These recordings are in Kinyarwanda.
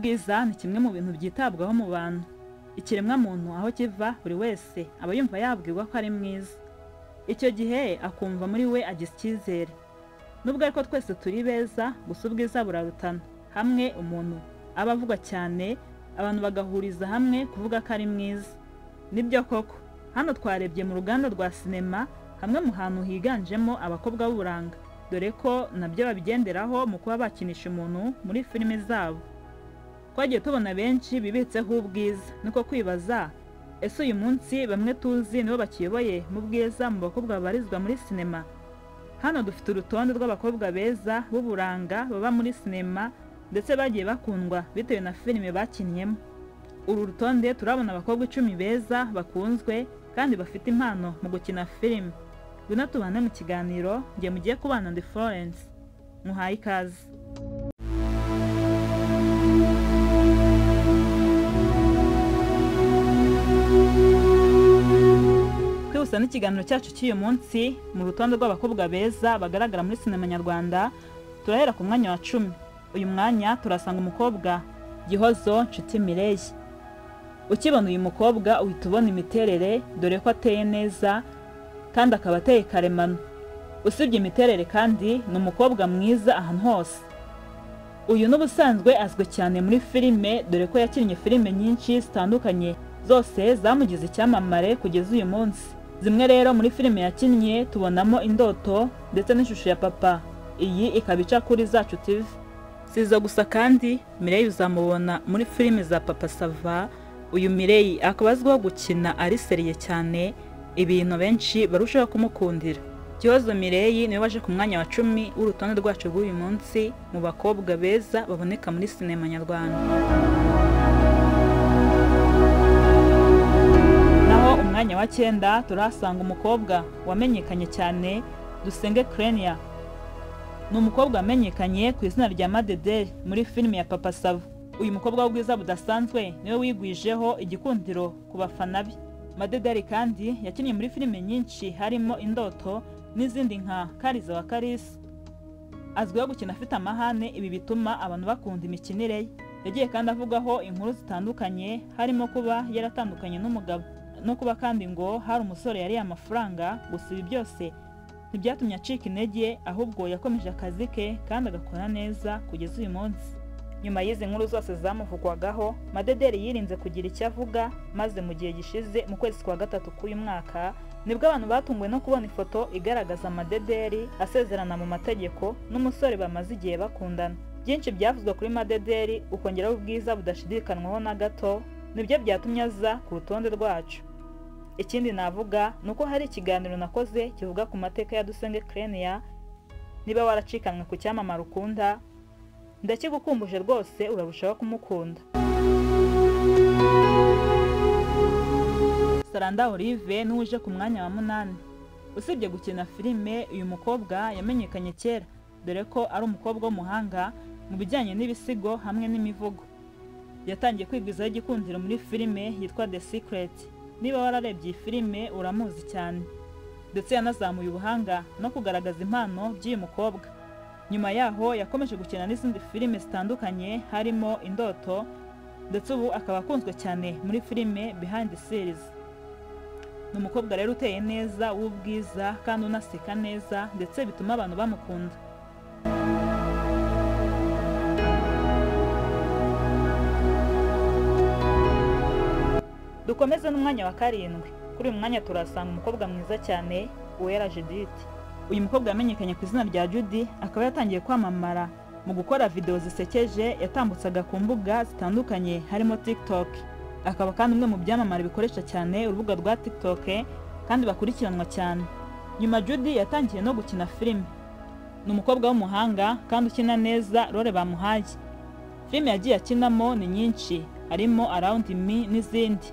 Ubwiza ni kimwe mu bintu byitabwaho mu bantu. Ikiremwa muntu aho kiva buri wese aba yumva yabwirwa ko ari mwiza. Icyo gihe akumva muri we agize icyizere. Nubwo ariko twese turi beza, gusa ubwiza burarutana. Hamwe umuntu aba avugwa cyane, abantu bagahuriza hamwe kuvuga ko ari mwiza. Nibyo koko, hano twarebye mu ruganda rwa sinema, hamwe mu hantu higanjemo abakobwa b'uburanga, dore ko nabyo babigenderaho mu kuba bakinisha umuntu muri filime zabo. Twagiye tubona benshi bibitseho ubwiza, niko kwibaza ese uyu munsi bamwe tuzi nibo bakiyoboye mu bwiza mu bakobwa babarizwa muri sinema? Hano dufite urutonde rw'abakobwa beza b'uburanga baba muri sinema ndetse bagiye bakundwa bitewe na filime bakinnyemo. Uru rutonde turabona abakobwa 10 beza bakunzwe kandi bafite impano mu gukina filime. Ngwino tubane mu kiganiro, njye mugiye kubana ndi Florence. Muhaye ikaze. Twihuse n'ikiganiro cyacu cy'uyu munsi mu rutonde rw'abakobwa beza bagaragara muri sinema nyarwanda, turahera ku mwanya wa 10. Uyu mwanya turasanga umukobwa Gihozo Nshuti Mireille. Ukibona uyu mukobwa uhita ubona imiterere, dore ko ateye neza kandi akaba ateye karemano. Usibye imiterere kandi ni umukobwa mwiza ahantu hose. Uyu n'ubusanzwe azwi cyane muri filime, dore ko yakinnye filime nyinshi zitandukanye zose zamugize icyamamare kugeza uyu munsi. Zimwe rero muri filime yakinnye tubonamo Indoto ndetse n'Ishusho ya Papa, iyi ikaba ica kuri Zacu TV. Si izo gusa kandi Mireille uzamubona muri filime za Papa Sava. Uyu Mireille akaba azwiho gukina ari seriye cyane, ibintu benshi barushaho kumukundira. Gihozo Mireille niwe waje ku mwanya wa 10 w'urutonde rwacu rw'uyu munsi mu bakobwa beza baboneka muri sinema nyarwanda. Naho umwanya wa 9 turasanga umukobwa wamenyekanye cyane Dusenge Clenia. Ni umukobwa wamenyekanye ku izina rya Madederi muri filime ya Papa Sava. Uyu mukobwa w'ubwiza budasanzwe niwe wigwijeho igikundiro ku bafana be. Madederi kandi yakinnye muri filime nyinshi harimo Indoto n'izindi nka Kariza wa Karisa. Azwiho gukina afite amahane, ibi bituma abantu bakunda imikinire ye. Yagiye kandi avugaho inkuru zitandukanye harimo kuba yaratandukanye n'umugabo no kuba kandi ngo hari umusore yariye amafaranga. Gusa ibi byose ntibyatumye acika intege, ahubwo yakomeje akazi ke kandi agakora neza kugeza uyu munsi. Nyuma y'izi nkuru zose zamuvugwagaho, Madederi yirinze kugira icyo avuga, maze mu gihe gishize mu kwezi kwa 3 k'uyu mwaka nibwo abantu batunguwe no kubona ifoto igaragaza Madederi asezerana mu mategeko n'umusore bamaze igihe bakundana. Byinshi byavuzwe kuri Madederi, ukongeraho ubwiza budashidikanwaho na gato, nibyo byatumye aza ku rutonde rwacu. Ikindi navuga ni uko hari ikiganiro nakoze kivuga ku mateka ya Dusenge Clenia. Niba waracikanwe ku cyamamare ukunda, ndakigukumbuje rwose, urarushaho kumukunda. Saranda Olive niwe uje ku mwanya wa 8. Usibye gukina filime, uyu mukobwa yamenyekanye kera, dore ko ari umukobwa w'umuhanga mu bijyanye n'ibisigo hamwe n'imivugo. Yatangiye kwigwizaho igikundiro muri filime yitwa The Secret. Niba wararebye iyi filime uramuzi cyane, ndetse yanazamuye ubuhanga no kugaragaza impano by'uyu mukobwa. Nyuma yaho yakomeje gukina n'izindi filime zitandukanye harimo Indoto, ndetse ubu akaba akunzwe cyane muri filime Behind the Series. Ni umukobwa rero uteye neza, w'ubwiza kandi unaseka neza, ndetse bituma abantu bamukunda. Dukomeze n'umwanya wa 7. Kuri uyu mwanya turasanga umukobwa mwiza cyane Uwera Judith. Uyu mukobwa yamenyekanye ku izina rya Judy, akaba yatangiye kwamamara mu gukora video zisekeje yatambutsaga ku mbuga zitandukanye harimo TikTok. Akaba kandi umwe mu byamamare bikoresha cyane urubuga rwa TikTok kandi bakurikiranwa cyane. Nyuma Judy yatangiye no gukina filime. Ni umukobwa w'umuhanga kandi ukina neza role bamuhaye. Filime yagiye akinamo ni nyinshi harimo Around Me n'izindi.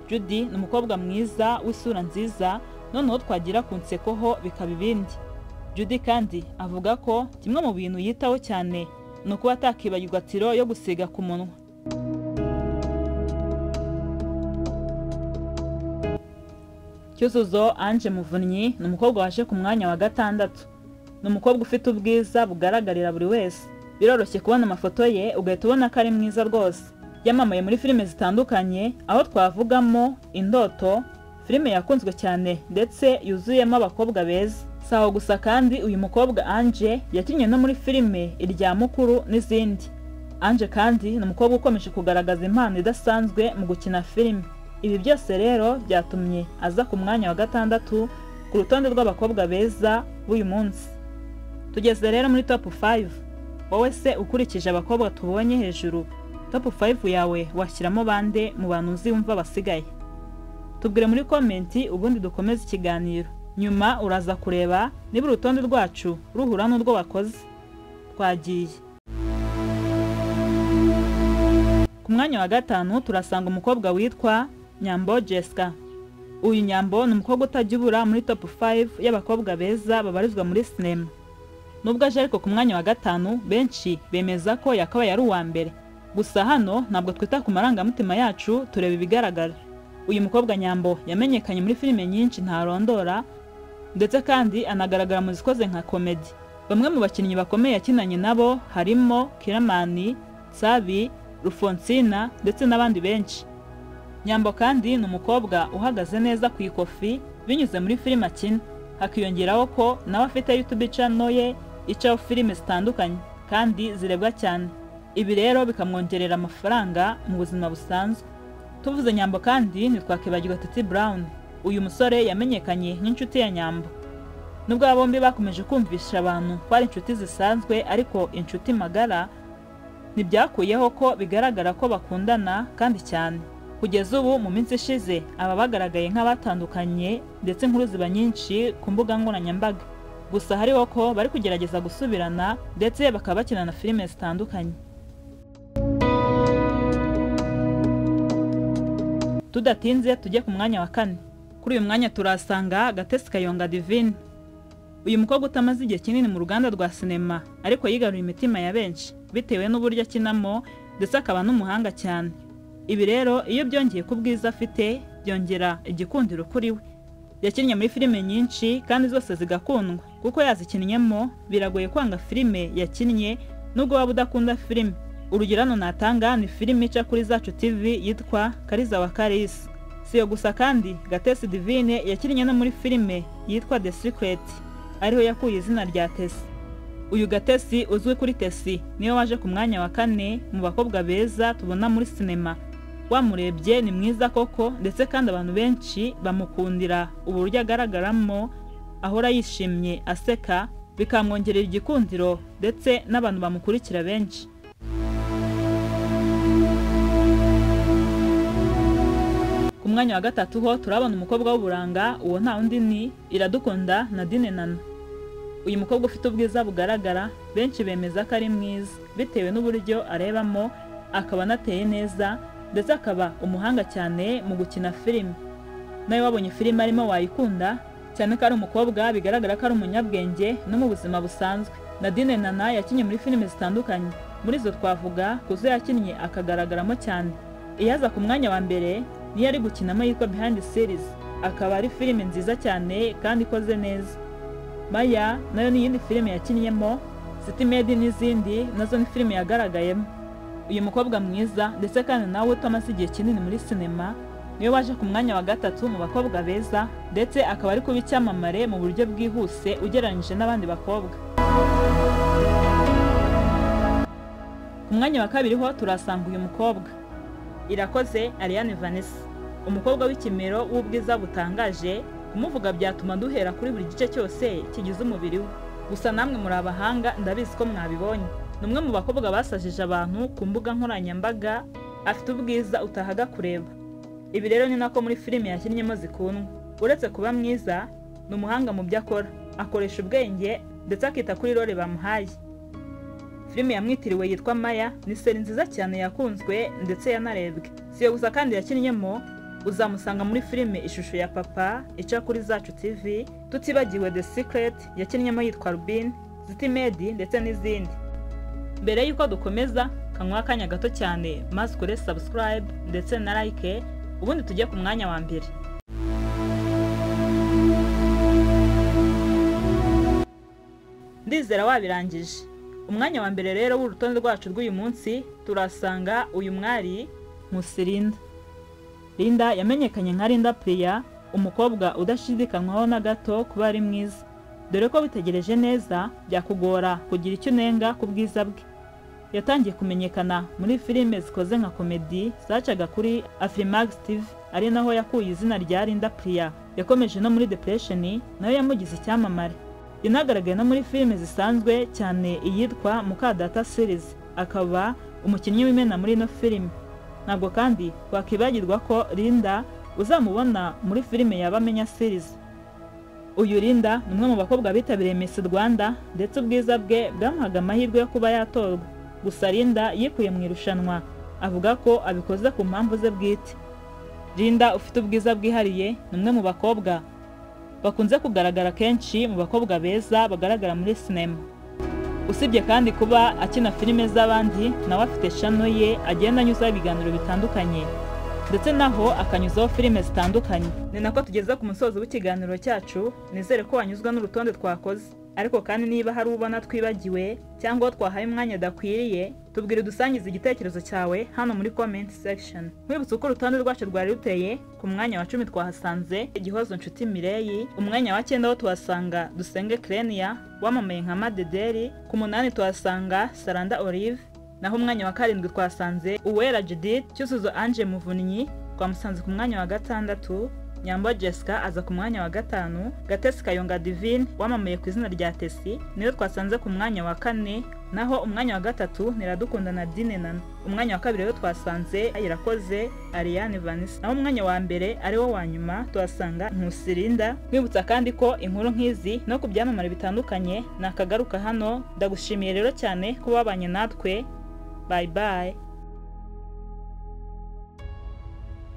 Judy ni umukobwa mwiza w'isura nziza, noneho twagira ku nseko ho bikaba ibindi. Judy kandi avuga ko kimwe mu bintu yitaho cyane ni ukuba atakibagirwa tiro yo gusiga ku munwa. Cyuzuzo Ange Muvunyi ni umukobwa waje ku mwanya wa 6. Ni umukobwa ufite ubwiza bugaragarira buri wese. Biroroshye kubona amafoto ye ugahita ubona ko ari mwiza rwose. Yamamaye muri filime zitandukanye aho twavugamo Indoto, filime yakunzwe cyane ndetse yuzuyemo abakobwa beza. Si aho gusa kandi uyu mukobwa Ange yakinnye no muri filime Irya Mukuru n'izindi. Ange kandi ni umukobwa ukomeje kugaragaza impano idasanzwe mu gukina filime. Ibi byose rero byatumye aza ku mwanya wa 6 ku rutonde rw'abakobwa beza b'uyu munsi. Tugeze rero muri top 5. Wowe se ukurikije abakobwa tubonye hejuru, top 5 yawe washyiramo bande mu bantu uzi wumva basigaye? Tubwire muri komenti ubundi dukomeze ikiganiro. Nyuma uraza kureba niba urutonde rwacu ruhura n'urwo wakoze. Twagiye. Ku mwanya wa 5 turasanga umukobwa witwa Nyambo Jessica. Uyu Nyambo ni umukobwa utajya ubura muri top 5 y'abakobwa beza babarizwa muri sinema. Nubwo aje ariko ku mwanya wa 5, benshi bemeza ko yakabaye ari uwa mbere. Gusa hano ntabwo twita ku marangamutima yacu, tureba ibigaragara. Uyu mukobwa Nyambo yamenyekanye muri filime nyinshi ntarondora, ndetse kandi anagaragara mu zikoze nka komedi. Bamwe mu bakinnyi bakomeye yakinanye nabo harimo Kiramani, Tsabi, Rufonsina ndetse n'abandi benshi. Nyambo kandi ni umukobwa uhagaze neza ku ikofi binyuze muri filime akina, hakiyongeraho ko nawe afite YouTube channel ye icaho filime zitandukanye kandi zirebwa cyane. Ibi rero bikamwongerera amafaranga mu buzima busanzwe. Tuvuze Nyambo kandi ntitwakibagirwa Titi Brown. Uyu musore yamenyekanye nk'inshuti ya Nyambo. Nubwo aba bombi bakomeje kumvisha abantu ko ari inshuti zisanzwe, ariko inshuti magara ntibyakuyeho ko bigaragara ko bakundana kandi cyane. Kugeza ubu mu minsi ishize aba bagaragaye nk'abatandukanye ndetse inkuru ziba nyinshi ku mbuga nkoranyambaga. Gusa hariho ko bari kugerageza gusubirana ndetse bakaba bakina na filime zitandukanye. Tudatinze tujye ku mwanya wa 4. Kuri uyu mwanya turasanga Gatesi Kayonga Divine. Uyu mukobwa utamaze igihe kinini mu ruganda rwa sinema, ariko yigaruriye imitima ya benshi bitewe n'uburyo akinamo ndetse akaba n'umuhanga cyane. Ibi rero iyo byongeye ku bwiza afite byongera igikundiro kuri we. Yakinnye muri filime nyinshi kandi zose zigakundwa, kuko yazikinnyemo biragoye kwanga filime yakinnye nubwo waba udakunda filime. Urugero hano natanga ni filime ica kuri Zacu TV yitwa Kariza wa Karisi. Si yo gusa kandi Gatesi Divine yakinnye no muri filime yitwa The Secret, ariho yakuye izina rya Tesi. Uyu Gatesi uzwi kuri Tesi niwe waje ku mwanya wa 4 mu bakobwa beza tubona muri sinema. Wamurebye ni mwiza koko, ndetse kandi abantu benshi bamukundira uburyo agaragaramo, ahora yishimye aseka, bikamwongerera igikundiro ndetse n'abantu bamukurikira benshi. Ku mwanya wa 3 ho turabona umukobwa w'uburanga, uwo nta undi ni Iradukunda Nadine Nana. Uyu mukobwa ufite ubwiza bugaragara, benshi bemeza ko ari mwiza bitewe n'uburyo arebamo, akaba anateye neza ndetse akaba umuhanga cyane mu gukina filime. Nawe wabonye filime arimo wayikunda cyane ko ari umukobwa bigaragara ko ari umunyabwenge no mu buzima busanzwe. Nadine Nana yakinnye muri filime zitandukanye, muri zo twavuga kuzo yakinnye akagaragaramo cyane. Iyaza ku mwanya wa mbere niyo ari gukinamo yitwa Behind the Series, akaba ari filime nziza cyane kandi ikoze neza. Maya nayo ni iyindi filime yakinnyemo, City Made n'izindi nazo ni filime yagaragayemo. Uyu mukobwa mwiza ndetse kandi nawe utamaze igihe kinini muri sinema niwe waje ku mwanya wa 3 mu bakobwa beza, ndetse akaba ari kuba icyamamare mu buryo bwihuse ugereranyije n'abandi bakobwa. Ku mwanya wa 2 ho turasanga uyu mukobwa Irakoze Ariane Vanessa, umukobwa w'ikimero w'ubwiza butangaje. Kumuvuga byatuma duhera kuri buri gice cyose kigize umubiri we. Gusa namwe muri abahanga ndabizi ko mwabibonye. Ni umwe mu bakobwa basajije abantu ku mbuga nkoranyambaga, afite ubwiza utahaga kureba. Ibi rero ni nako muri filime yakinnyemo zikundwa. Uretse kuba mwiza, ni umuhanga mu byo akora, akoresha ubwenge ndetse akita kuri role bamuhaye. Filime yamwitiriwe yitwa Maya ni seri nziza cyane yakunzwe ndetse yanarebwe. Si yo gusa kandi yakinnyemo, uzamusanga muri filime Ishusho ya Papa ica kuri Zacu TV, tutibagiwe The Secret yakinnyemo yitwa Rubin, City Made ndetse n'izindi. Mbere yuko dukomeza, kanywa akanya gato cyane maze ukore subscribe ndetse na like, ubundi tujye ku mwanya wa mbere. Ndizera wabirangije. Umwanya wa mbere rero w'urutonde rwacu rw'uyu munsi turasanga uyu mwari Nkusi Linda. Linda yamenyekanye nka Linda Priya, umukobwa udashidikanywaho na gato kuba ari mwiza, dore ko witegereje neza byakugora kugira icyo unenga ku bwiza bwe. Yatangiye kumenyekana muri filime zikoze nka komedi zacaga kuri Afrimax TV, ari naho yakuye izina rya Linda Priya. Yakomeje no muri Depression, nayo yamugize icyamamare. Yanagaragaye no muri filime zisanzwe cyane iyitwa Mukadata series, akaba umukinnyi w'imena muri ino filime. Ntabwo kandi wakwibagirwa ko Linda uzamubona muri filime ya Bamenya series. Uyu Linda ni umwe mu bakobwa bitabiriye Miss Rwanda, ndetse ubwiza bwe bwamuhaga amahirwe yo kuba yatorwa. Gusa Linda yikuye mu irushanwa, avuga ko abikoze ku mpamvu ze bwite. Linda ufite ubwiza bwihariye ni umwe mu bakobwa bakunze kugaragara kenshi mu bakobwa beza bagaragara muri sinema. Usibye kandi kuba akina filime z'abandi, nawe afite channel ye agenda anyuzaho ibiganiro bitandukanye, ndetse naho akanyuzaho filime zitandukanye. Ni nako tugeze ku musozo w'ikiganiro cyacu, nizere ko wanyuzwa n'urutonde twakoze. Ariko kandi niba hari ubona twibagiwe cyangwa uwo twahaye umwanya adakwiriye, tubwire udusangize igitekerezo cyawe hano muri comment section. Nkwibutsa uko urutonde rwacu rwari ruteye. Ku mwanya wa 10 twahasanze Igihozo Nshuti Mireille, umwanya wa 9 aho tuhasanga Dusenge Clenia wamamaye nka Madederi, ku 8 tuhasanga Saranda Olive, naho umwanya wa 7 twasanze Uwera Judith, Cyuzuzo Ange Muvunnyi twamusanze ku mwanya wa 6, Nyambo Jessica aza ku mwanya wa 5, Gatesi Kayonga Divine wamamaye ku izina rya Tesi niyo twasanze ku mwanya wa 4, naho umwanya wa 3 Niradukunda Nadine Nana. Umwanya wa 2 rero twasanze Irakoze Ariane Vanessa, naho umwanya wa mbere ari wo wa nyuma tuhasanga Nkusi Linda. Nkwibutsa kandi ko inkuru nk'izi no ku byamamare bitandukanye nakagaruka hano. Ndagushimiye rero cyane kuba wabanye natwe. Bye bye.